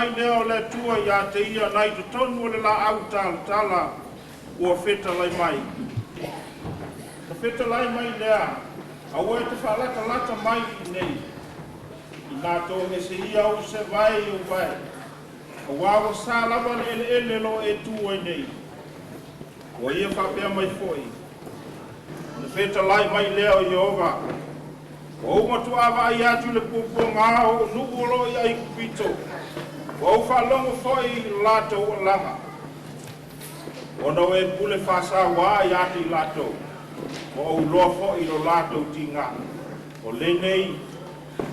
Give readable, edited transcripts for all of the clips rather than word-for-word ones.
mai lea o le Atua ia te ia nai totonu o le laau talatala ua fetalai mai. Na fetalai mai lea, aua e te faalatalata mai i inei, ina toese ia ou sevae i ou vae, auā ua sa lava le eleele o lo o e tu ai nei. Ua ia faapea mai foi, ona fetalai mai lea o Ieova, ua ou matuā vaai atu i le puapuaga o ou nuu o lo o i Aikupito, ua ou faalogo foi i le latou alaga, ona ua e pule faasauā ia te i latou, ua ou iloa foi lo latou tiga. O lenei,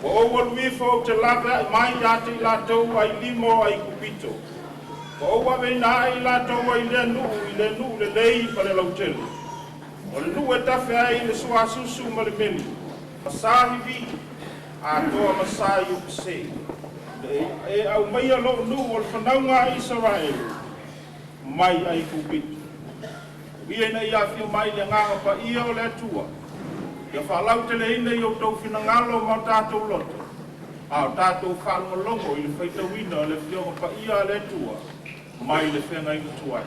ua ou alu ifo ou te laveai mai ia te i latou ai lima o Aikupito, ma ou aveina ai i latou ai lea nuu i le nuu lelei ma le lautele. O le nuu e tafe ai le suasusu ma le meli, ma sa hivi, atoa ma sa iopese. E aumaia lou nuu o le fanauga a Isaraelu mai Aikupito. Ia ina ia afio mai le Agaga Paia o le Atua, ia faalauteleina i outou finagalo ma o tatou loto, a o tatou faalogologo i le faitauina o le Afioga Paia a le Atua mai le Feagaiga Tuai.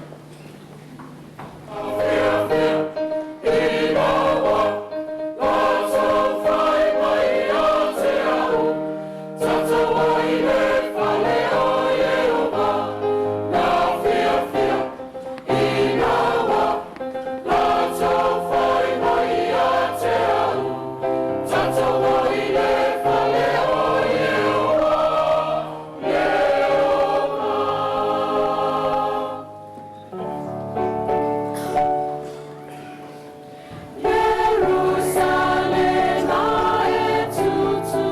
Ierusalema e tutu,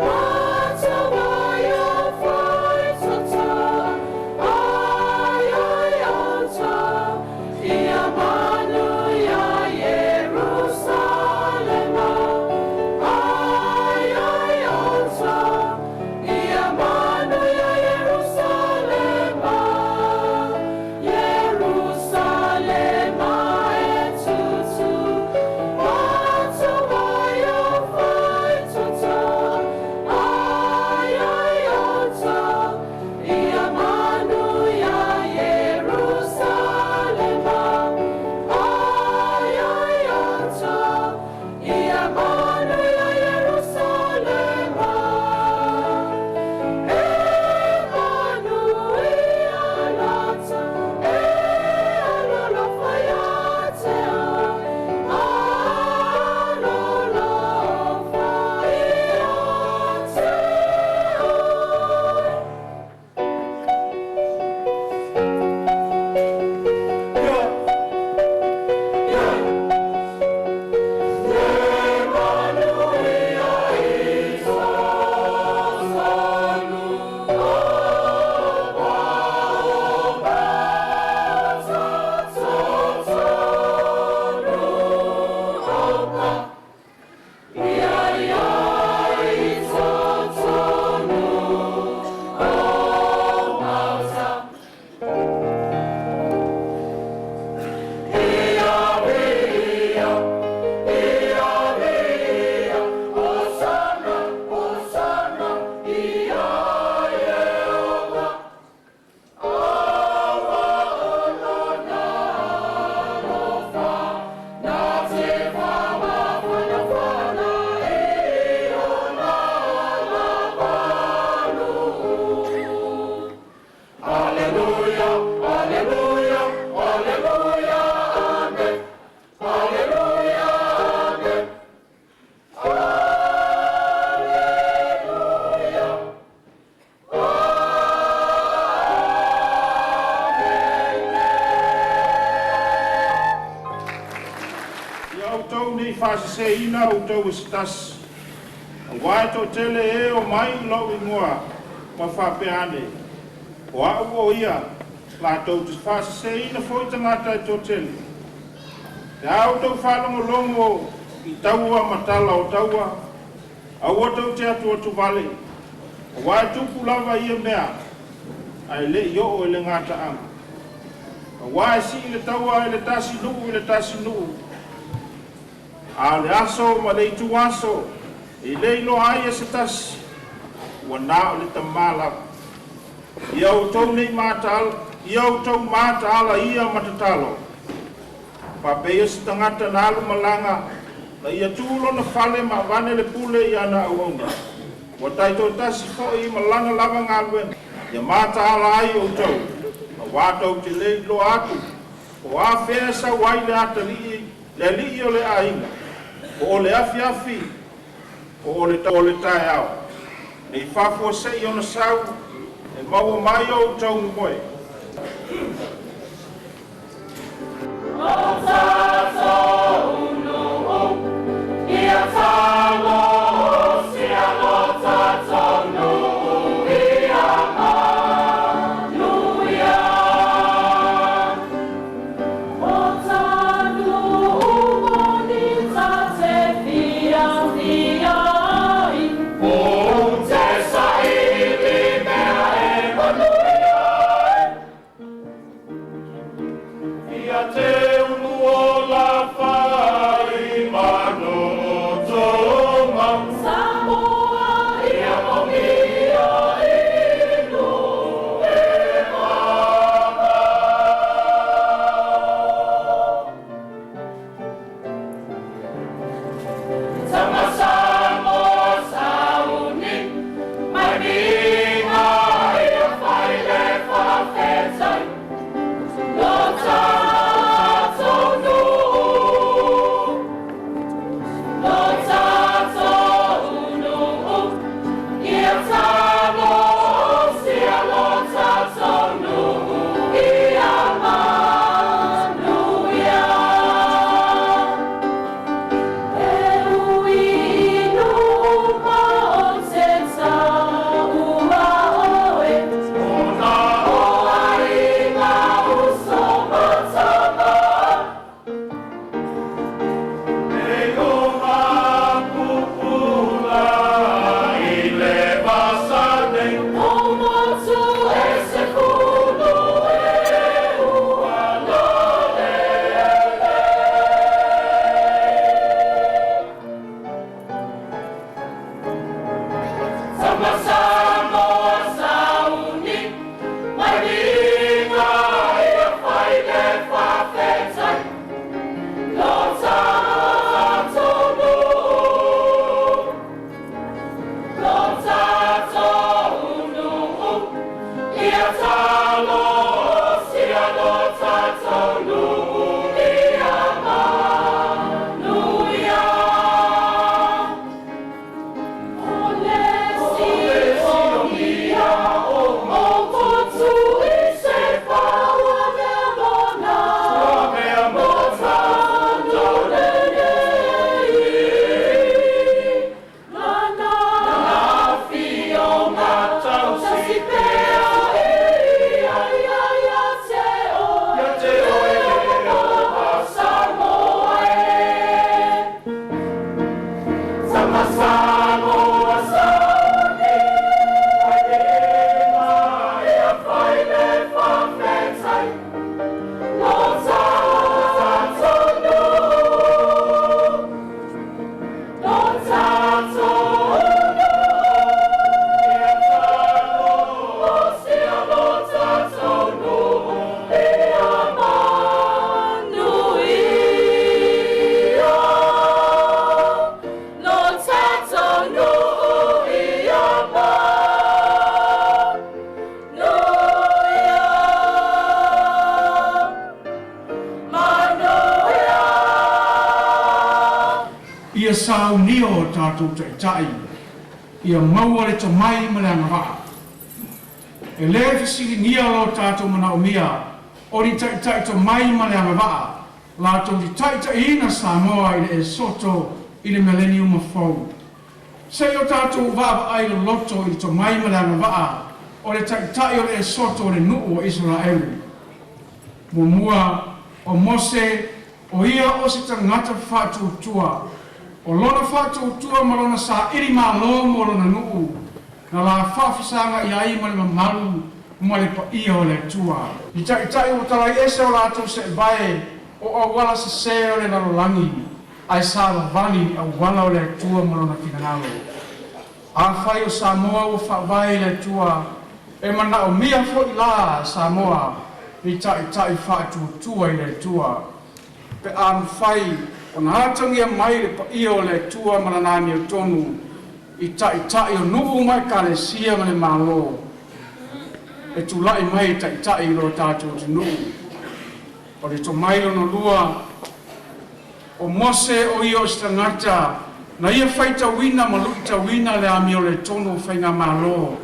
mata wai o whaitata, ai ai anta, ia manu ia Ierusalema, ai ai anta, ia manu ia Ierusalema, Ierusalema e tutu, mata wai o whaitata, ai ai anta, ia manu ia Ierusalema, ai ai anta, ia manu ia Ierusalema. E manu ia lata, e alolofa ia te oe, alolofa ia te oe. Ia outou ne i faaseseina outou e se tasi, auā e toatele e omai i lou igoa ma faapea ane, O au o ia, latou te faaseseina foi tagata e toatele. Pe a outou faalogologo i taua ma tala o taua, aua tou te atuatuvale, auā e tupu lava ia mea, ae le i oo i le gataaga. Auā e sii le taua i le tasi nuu i le tasi nuu, a o le aso ma le ituaso e le iloa ai e se tasi, ua na o le Tamā lava. Ia outou nei mataala, ia outou mataala ia ma tatalo. Faapeia se tagata na alu malaga, na ia tuu lona fale ma avane le pule i ana auauna. Ua taitoatasi fo'i ma lana lava galuega. Ia mataala ai outou, auā tou te lē iloa atu, po o afea e sau ai le atalii, le alii o le aiga, po o le afiafi, po o le o le taeao. Ne i faafuasei ona sau, e maua mai o outou momoe. Ia te unu o la fai manu toma. Samoa ia mogia inu e mana. Tama Samoa sauni, mai viga ia fai le faafetai. Lo tatou nuu, lo tatou nuu, ia talosia lo tatou nuu, ia manuia. E ui i nuu ma o te taua oe, o aiga uso ma tama. E o mapupula i le vasa nei. O motu e 10 e ua lole. Tama Samoa sauni, mai viga ia fai le faafetai. Lo tatou nuu, lo tatou nuu, ia talosia lo tatou nuu, ia manuia. O le siogia o motu i se ua mea mona, mo tatou lenei. Lana afioga tausi pea e ia ia ia te oe, Ia te oe o Samoa e. Tama Samoa sauni, mai viga ia fai le faafetai. Lo tatou nuu, lo tatou nuu, ia talosia lo tatou nuu, ia manuia. Lo tatou nuu, ia manuia. Manuia. Ia saunia o tatou taitai, ia maua le tomai ma le agavaa. E lē fesiligia lo tatou manaomia o ni taitai tomai ma le agavaa latou te taitaiina Samoa i le Esoto i le meleniuma fou. Se'i o tatou vaavaai loloto i le tomai ma le agavaa o le taitai o le Esoto o le nuu o Isaraelu. Muamua, o Mose, o ia o se tagata faatuatua. O lona faatuatua ma lona saili mālō mo lona nuu, na la faafesaga'i ai ma le mamalu ma le paia o le Atua. I taitai ua talai ese o latou seevae o auala sesē o le lalolagi, ae savavali i auala o le Atua ma lona finagalo. Afai o Samoa ua faavae i le Atua, E manaomia foi la Samoa ni ta'ita'i faatuatua i le Atua pe a mafai ona atagia mai le paia o le Atua ma lana amiotonu i ta'ita'i o nuu ma ekalesia ma le Malo e tula'i mai e taita'i i lo tatou atunuu. O le tomai lona lua o Mose o ia o se tagata na ia faitauina ma lu'itauina le amioletonu o faigamalo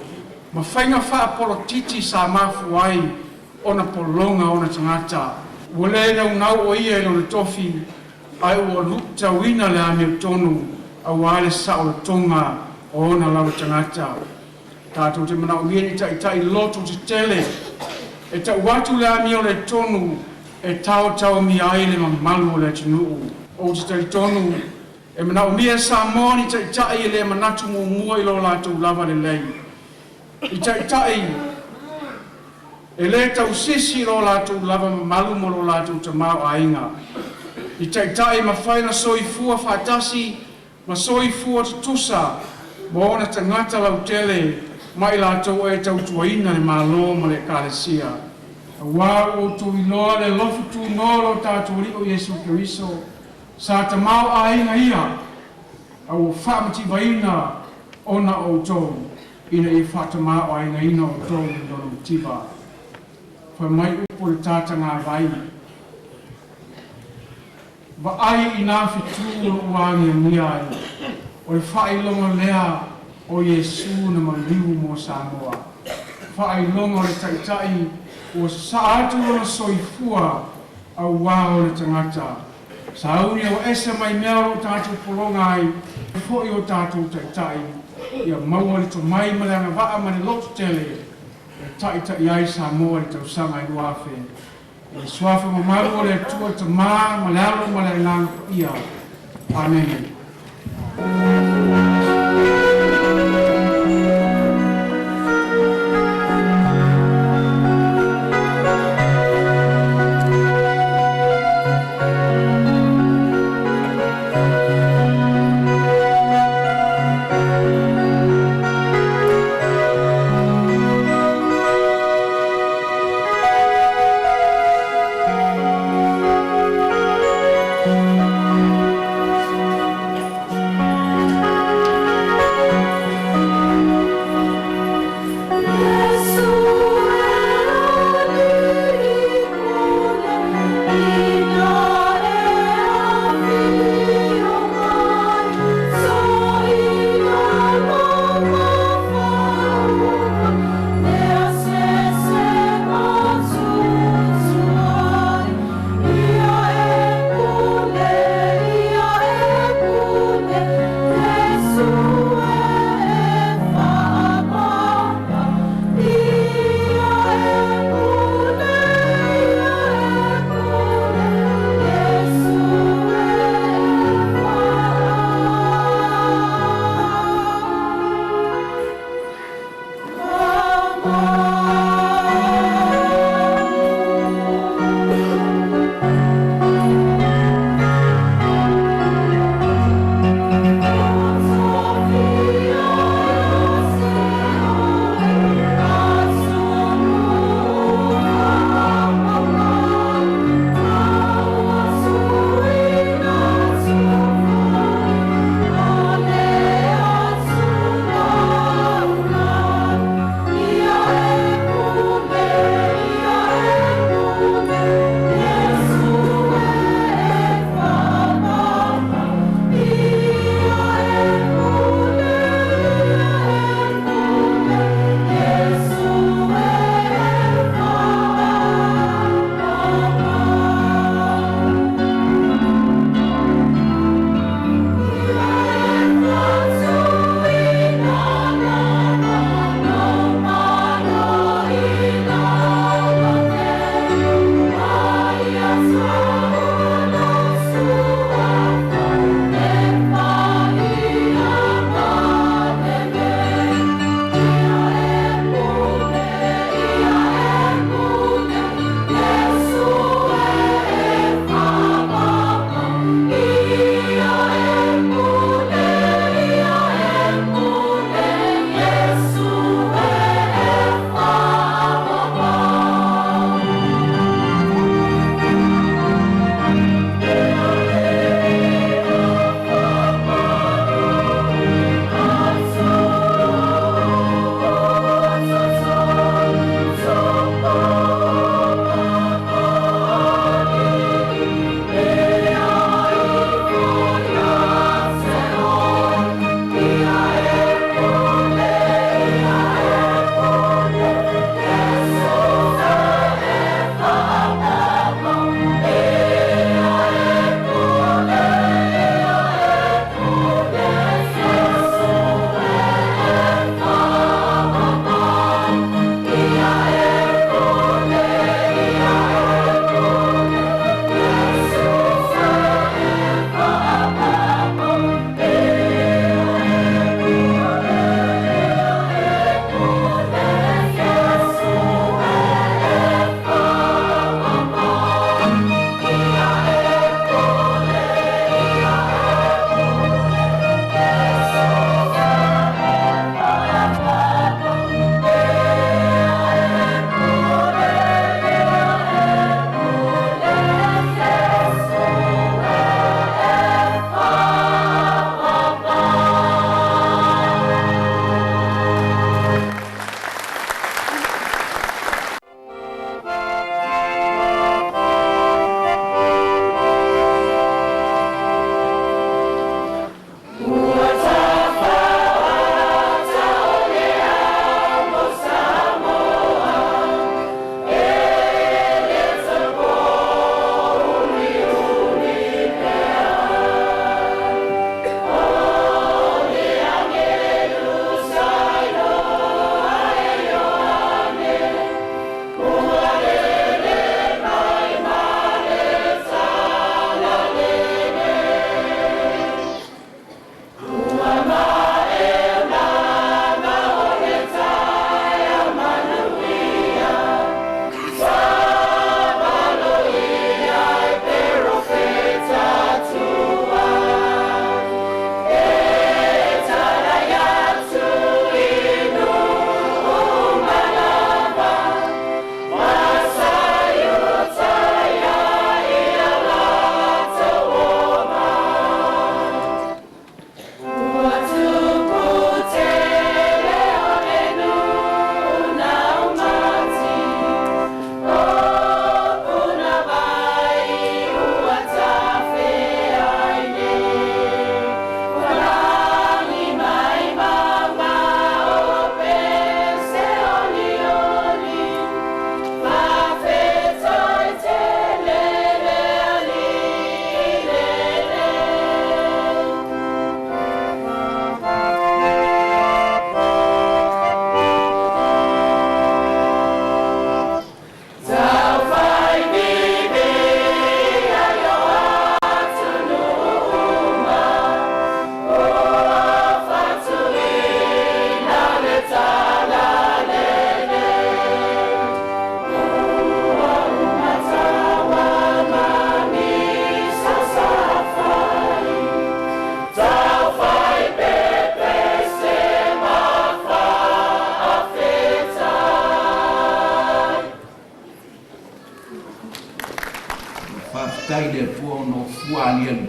ma faiga faapolokiki sa mafua ai ona pologa ona tagata. Ua le naunau o ia i lona tofi, ae ua lu'itauina le amiotonu auā le saolotoga o ona lava tagata. Tatou te manaomia ni ta'ita'i loto tetele e ta'u atu le amioletonu e taotaomia ai le mamalu o le atunuu. Ou te talitonu e manaomia e Samoa ni ta'ita'i e le manatu muamua i lo latou lava lelei, i ta'ita'i e le tausisi i lo latou lava mamalu ma lo latou tamaoaiga, i ta'ita'i e mafai ona soifua faatasi ma soifua tutusa ma ona tagata lautele ma i latou o e tautuaina le Malo ma le Ekalesia. Auā ua outou iloa le alofa tunoa o lo tatou Alii o Iesu Keriso, sa tamaoaiga ia, a ua faamativaina ona o outou, ina ia faatamaoaigaina outou i lona mativa. Fai mai upu o le tatagāvai, vaai i nā fetū o lo'u agiagia ai, o le faailoga lea o Iesu na maliu mo Samoa, faailoga o le Taitai ua sasaa atu lona soifua auā ona tagata. Sauni ua ese mai mea o loo tatou pologa ai fo'i o tatou ta'ita'i ia maua le tomai ma le agavaa ma le loto tele e ta'ita'i ai Samoa i le tausaga e 2000. I le suafa mamalu o le Atua le Tamā ma le Alo ma le Agaga Paia. Amene.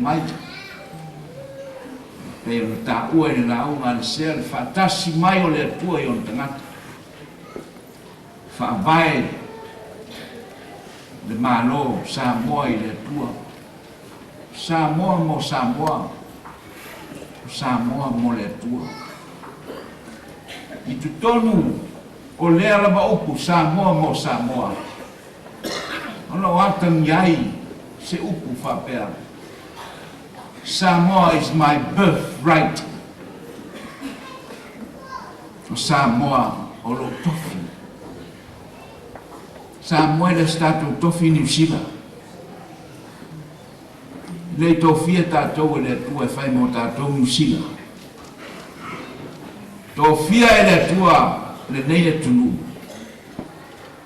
mai. Pei ona taua i le lauga a le Sea le faatasi mai o le Atua i ona tagata. Faavae le Malo o Samoa i le Atua. O Samoa mo Samoa, o Samoa mo le Atua. I totonu o lea lava upu Samoa mo Samoa, o lo o atagia ai se upu faapea, Samoa is my birthright. O Samoa o lou tofi. Samoa e le o se tatou tofi Niu Sila. E le i tofia tatou e le Atua e fai mo tatou Niu Sila. Tofia e le Atua lenei atunuu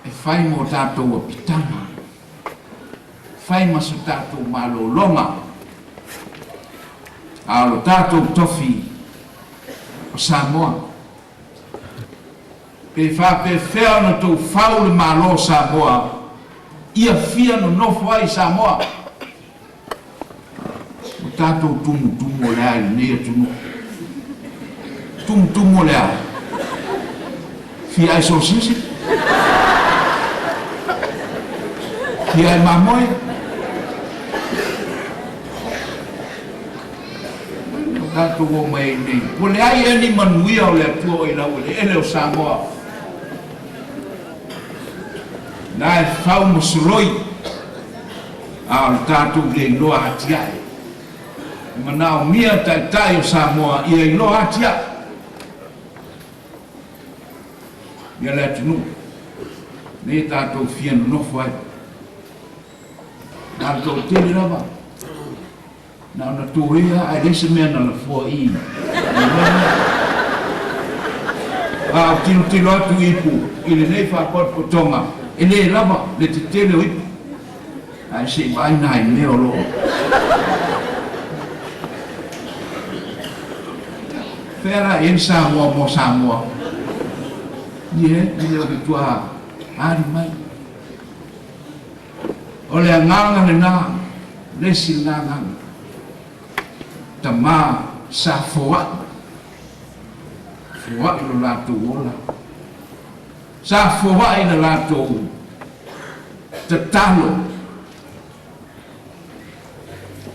e fai mo tatou apitaga, fai ma so tatou malologa, a o lo tatou tofi o Samoa. Pe faapefea ona tou fau le Malo o Samoa ia fia nonofo ai i Samoa? Ua tatou tumutumu o le a i lenei atunuu? Tumutumu o le a? Fia ai sosese? Fia ai mamoe? Ua tatou o mai ai nei. Ua leai ea ni manuia o le Atua o i laueleele o Samoa? Na e fau ma soloi, a o le tatou le iloa atiae. E manaomia Taitai o Samoa ia iloa atiae ia le atunuu nei e tatou fia nonofo ai. Na o le toatele lava. Na ona toea ae leai se mea na lafoa i i mea lea. A ou tilotilo atu i ipu i lenei faapotopotoga, e le lava le tetele o ipu, ae se i vaai nai mea o lo o Fea la i ai le Samoa mo Samoa? Ie, e le o matua ali mai. O le agaga lena, le isi lena agaga. Tama sa foai, foai lo latou ola. Sa foai le latou tatalo.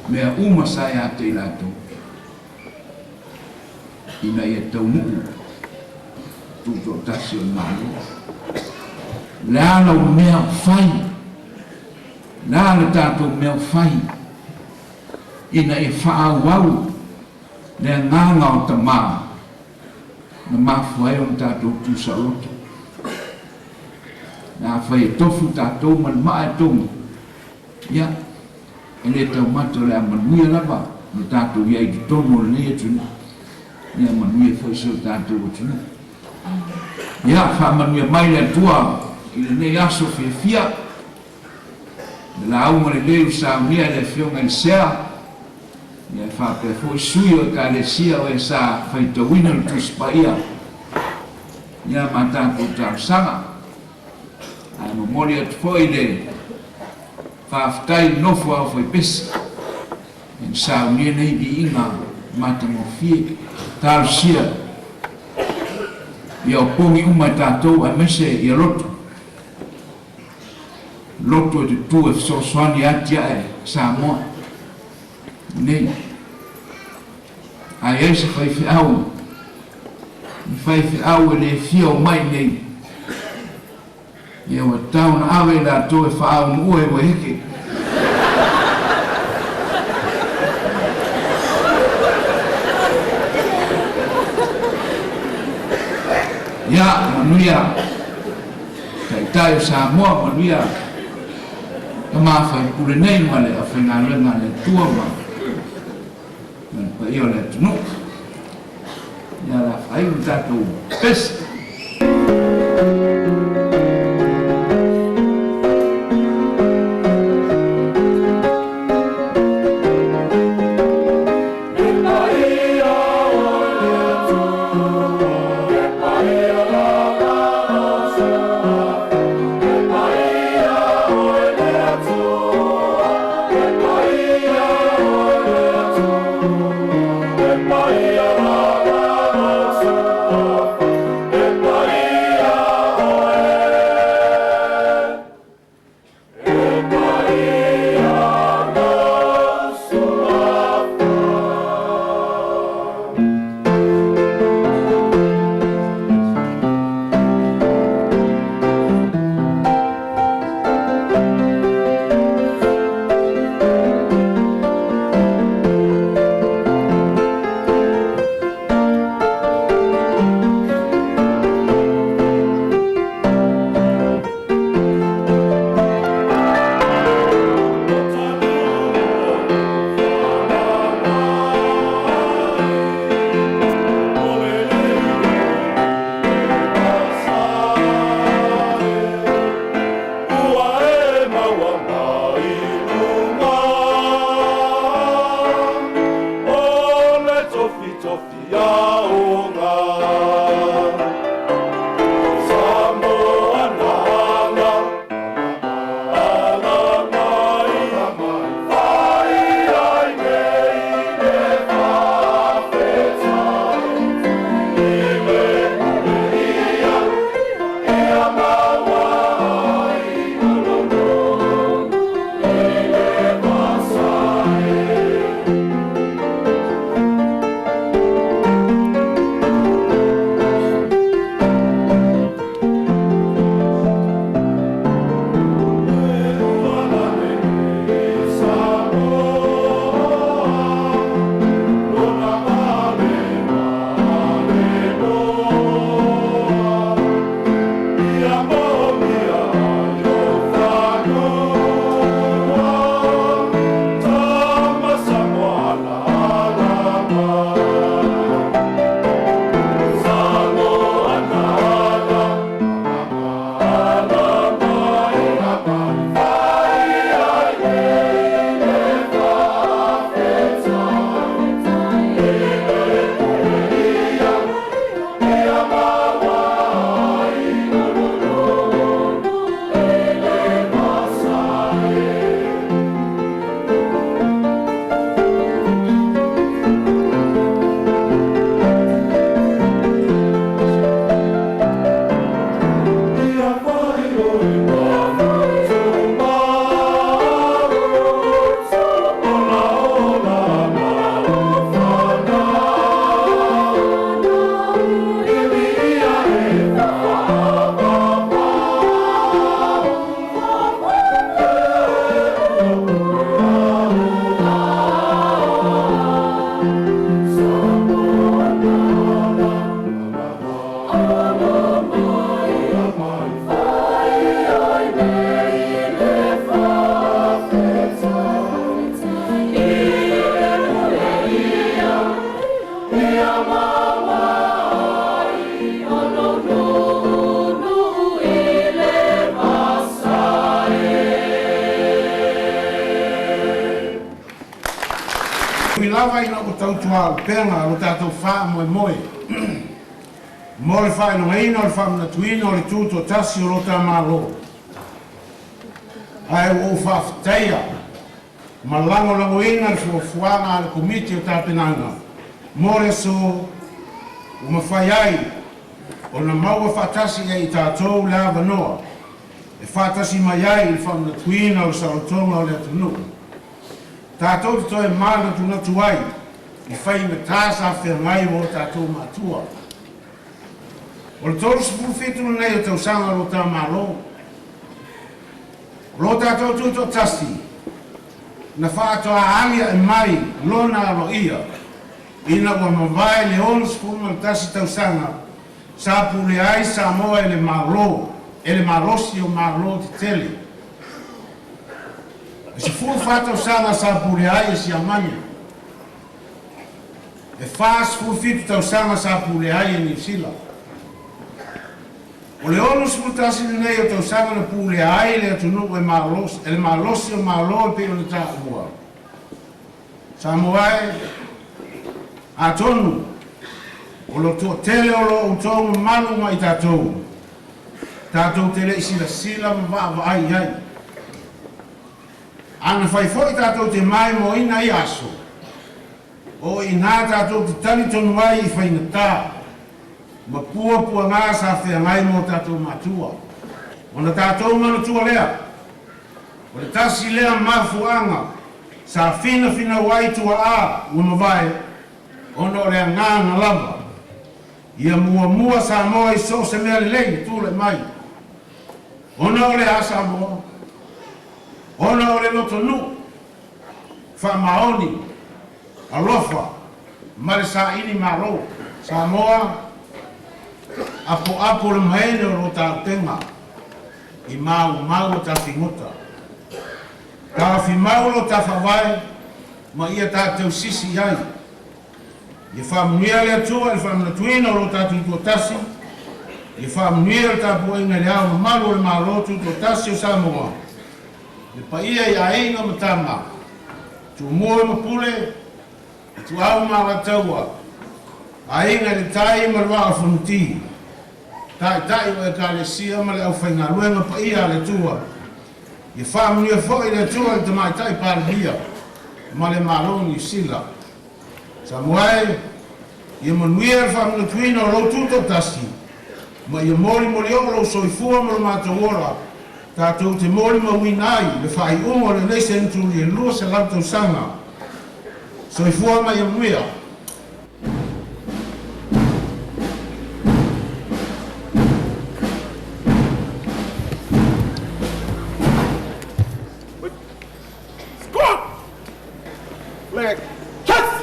Mea uma sa ia te i latou, ina ia taunuu tutoatasi o le Malo. O le a lau mea o fai? O le a le tatou mea o fai ina ia faaauau le agaga o tama na mafua ai ona tatou tu saoloto? Na afai e tofu tatou ma le maa e togi, ia, e le taumate o le a manuia lava lo tatou i ai i totonu o lenei atunuu, ia manuia foi si o tatou atunuu. Ia, faamanuia mai le Atua i lenei aso fiafia, le lauga lelei ua saunia e le Afioga i le Sea, ia e faapea foi sui o Ekalesia o e sa faitauina le Tusi Paia, ia ma tatou talosaga. Ae momoli atu foi le faafetai i le nofo a Aufaipese e na saunia nei viiga matagofie. Talosia ia opogi uma e tatou aemaise ia lotu, lotu e tutu e fesoasoani e atiae Samoa nei. A i ai se faifeau, ni faifeau e le fia omai nei, ia ua tatau ona ave i latou e faaaonuua i Waiheke. Ia, manuia Taitai o Samoa, manuia Tama Faipule nei ma le aufaigaluega a le Atua ma ma le paia o le atunuu. Ia o le a faaiu le tatou pese. Tofi aoga. Samoa nana ala mai fai ai nei le faafetai i le pule ia ia maua ai olonou i le vasa e. Samoa nana ala mai fai ai nei le faafetai i le pule ia ia maua ai olonou i le vasa e. Ia fai oe ma ola ola ma fanau Ili ia e whaapapa Ui lava ina ua tautuaupega lo tatou faamoemoe mo le faailogaina o le faamanatuina o le tutoatasi o lo ta Malo, ae ua ou faafetaia ma lagolagoina le fuafuaga a le Komiti o Tapenaga mo le aso ua mafai ai ona maua faatasi ia i tatou le avanoa e faatasi mai ai i le faamanatuina o le saolotoga o le atunuu, tatou te toe manatunatu ai i faigata sa feagai ma o tatou matua. O le 37 lenei o tausaga o lo ta Malo, o lo tatou tutoatasi, na faatoa aliae mai lona aloaia ina ua mavae le 61 tausaga sa pulea ai Samoa e le Malo e le malosi o Malo tetele. E 14 tausaga sa pulea ai e Siamani, e 47 tausaga sa pulea ai e Niu Sila. O le 61 lenei o tausaga na pulea ai le atunuu e malosi e le malosi o Malo e pei ona taua. Samoa e, atonu o lo toatele o lo outou mamalu ma i tatou, tatou te le i silasila ma vaavaai i ai. Ana fai foi tatou te maimoaina ia aso, o i inā tatou te talitonu ai i faigata ma puapuaga sa feagai ma o tatou matua. Ona tatou manatua lea, o le tasi lea mafuaaga sa finafinau ai tuaa ua mavae ona o le agaga lava ia muamua Samoa i so o se mea lelei e tulai mai. Ona o le a Samoa? Ona o le lotonuu, faamaoni, alofa ma le saili malo. Samoa, apoapo le maene o lo tautega i maumau o tafigota. Tafimau lo tafaavae ma ia tatou sisi i ai. Ia faamanuia le Atua i le faamanatuina o lo tatou tuatasi, ia faamanuia le tapuaiga i le Ao Mamalu o le Malo Tutoatasi o Samoa, le paia i aiga ma tama, Tumua ma Pule, Ituau ma Alataua, Aiga i le Tai ma le Vaa o Fonoti, Taitai o Ekalesia ma le aufaigaluega paia a le Atua. Ia faamanuia foi le Atua i le Tamaitai Palemia ma le Malo o Niu Sila. Samoa e, ia manuia le faamanatuina o lou tutoatasi ma ia molimolioo lou soifua ma lo matou ola tatou te molimauina ai le faaiuga o lenei seneturi e 200 tausaga. Soifua ma ia manuia. Squat! Leg! Chest!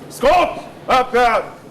Squat! Up, down!